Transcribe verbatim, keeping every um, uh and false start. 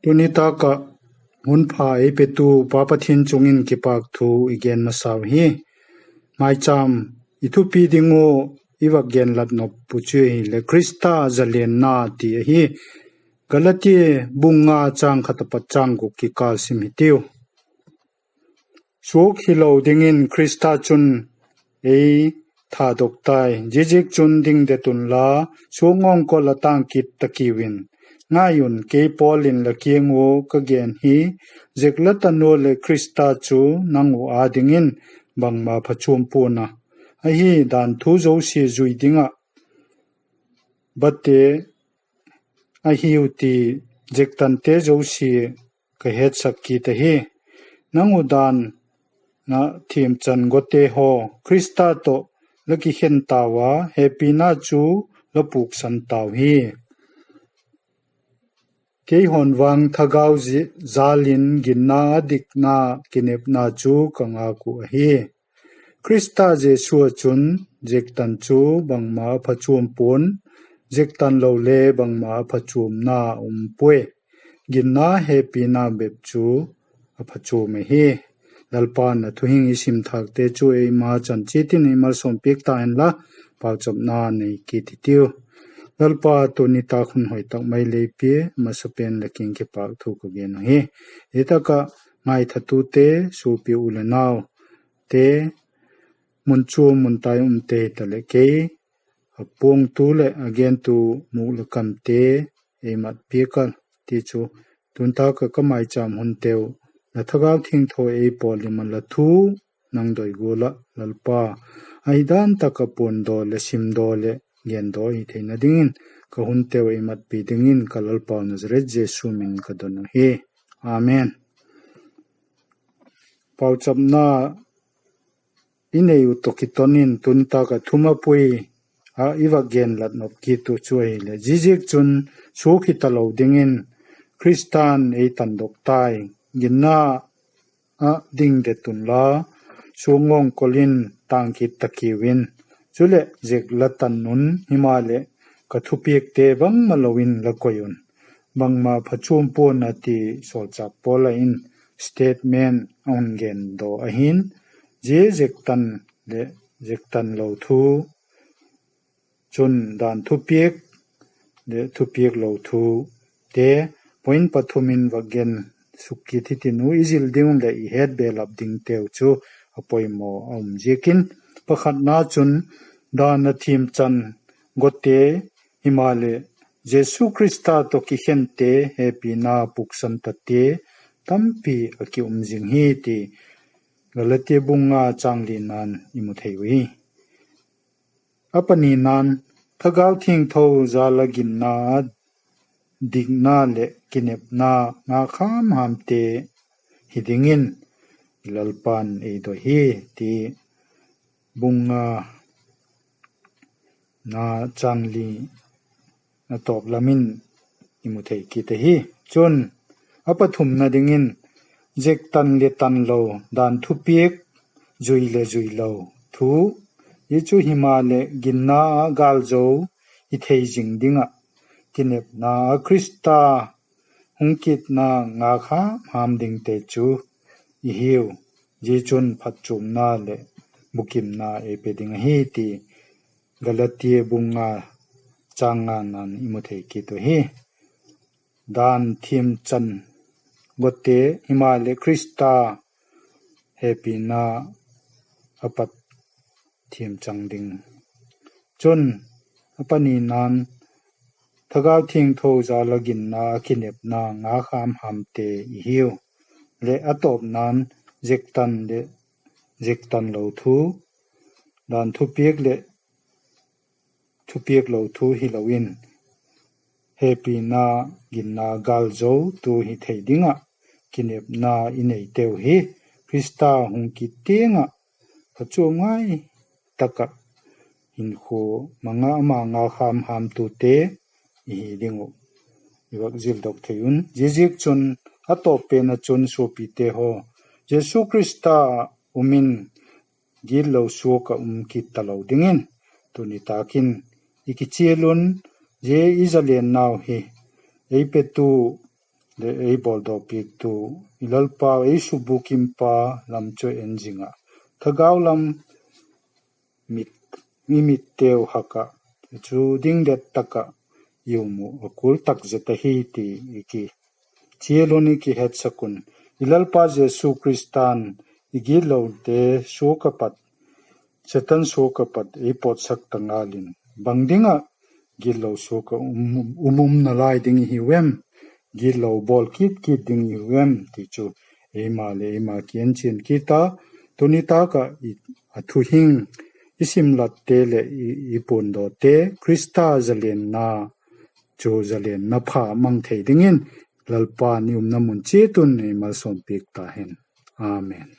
Tuni tâk ah hun pha ei petu Pa Pathian chung in kipâk thu i gen masau hi. Maicham i thupi ding uh i vak genlat nop uh chu ahileh Khrista zalenna ti ahi. Galatia bung nga châng khat apat châng guk kikâl sim hitiu. Suak hilo dingin Khrista chun ei thadok tai. Ziaziakchun, ding det unla, suak ngawngkol ah tâng kit ta kiu in. Ngai un, kei Paul in la kiang ua ka gen hi, zek la tan ua leh Khrista chu nang uh â dingin bangma phachuam pua'n a, ahi dan thu zosia zui ding ah bate ahiu ti, zektante zosia ka hetsak kit ahi. Nang uh dan ah thiamchan gote haw, Khrista tawh la kikhen tau a, hepina chu la puksan tau hi. Keihaw'n vang thagau jâl in ginna, dikna, kinepna chu ka ngak uh ahi. Khrista Jesu ah chun zektan chu bangma a phachuam pua'n, zektan lo le bangma a phachuamna um puai. Ginna, hepina bep chu a phachuam ahi. Lalpa'n a thuhing i sim thâkte chu eima chan chiat in ei malsawm piak ta inla, pauchapna nei kit hitiu. Lalpa, tuni tâk hun hoi tak mai lei pia, masapen la kiang kipâk thu ka gen uh hi. Hi tak ah ngaithatute, suapi u leh naute, mun chuam mun tai umte hitaleh kei a puangtu leh a gentu mûk leh kamte ei mat piak a, ti chu tuni tâk ah ka maichâm hunteu la Thagau Thiangtho ei pawtlim a, la thu nang doi gual ah Lalpa, ahi dan tak ah puandaw leh simdaw leh gendaw hi theina dingin ka hunteu ei matpi dingin ka Lalpau Nazaret Jesu min ka don uh hi. Amen. Pauchapna i nei uh tawh kiton in tuni tâk ah thumapui ah i vak genlat nop kit uh chu ahileh, ziaziakchun, suak hi talo dingin Khrista'n ei tandok tai. Ginna ah ding det unla, suak ngawngkol in tâng kit ta kiu in. Chuleh, zek la tan un, himaleh ka thupiakte bangmalo in la koi un, bangma phachuam pua'n a, ti sawlchâk Paul in statement a hun gendaw ahi'n. Zia zektan leh zektan lo thu chun dan thupiak leh thupiak lo thute point pathum in vak gen suk kit hitin, i zil ding leh i het belap dingteu chu a poimaw a um ziakin, pakhatna chun dan a thiamchan gote, himaleh Jesu Khrista tawh kikhente hepina puksan tate tampi a ki um zing hi ti Galatia bung nga châng lina'n i mu thei uhi. A panina'n, Thagau Thiangtho jâl a ginna, dikna leh kinepna ngâk ham hamte hi dingin i Lalpa'n ei doi hi, ti bung nga na châng li a tawp lam in i mu thei kit ahi. Chun, a pathumna dingin, zektan leh tanlo, dan thupiak zui leh zuilo thu, hi chu himaleh ginna ah gâlzo i thei zing ding ah, kinepna ah Khrista hung kitna ngâk ham ham dingte chu i hiu. Zia chun phatchuamna leh bukimna ei pe ding ahi ti Galatia bung nga châng ngana'n i mu thei kit uhi. Dan thiamchan gote, himaleh Khrista hepina a pat thiamchan ding. Chun, a panina'n, Thagau Thiangtho jâl a ginna a kinepna ngâk ham hamte i hiu. Leh a tawpna'n, zektan leh zektanlo thu, dan thupiak leh thupiaklo thu hilo in, hepina, ginna gâlzo tu hi thei ding ah, kinepna i neiteu hi Khrista hung kit tiang ah phachuam ngai tak ah hinkhua mang ah ama ngâk ham hamtute i hi ding uh i vak zildok thei un. Ziaziakchun, a tawp pen ah chun suapite haw, Jesu Khrista ah um in, gitlo suak ah um kit talo dingin, tuni tâk in i kichial un. Zia i zalennau hi ei petu leh ei bawldawpiaktu i Lalpa, ei subukimpa lam chu en zing ah, thagau lam mit, i mitteu hak ah chu ding det tak ah i um uh a kul tak zet ahi ti i kichial un, i kihetsak un. I Lalpa Jesu Khrista'n i gitlote suak ah pat, Setan suak ah pat ei pawtsak ta ngal in, bang ding ah gitlo suak ah um, um, um nalai ding i hiu em? Gitlo bawl kit kit ding i hiu em ti chu eima leh eima kienchian kit a, tuni tâk ah i, a thuhing i simlatte leh i, i puandawte Khrista zalenna chu zalenna pha mang thei dingin Lalpa'n i umna mun chiat un ei malsawmpiak ta hen. Amen.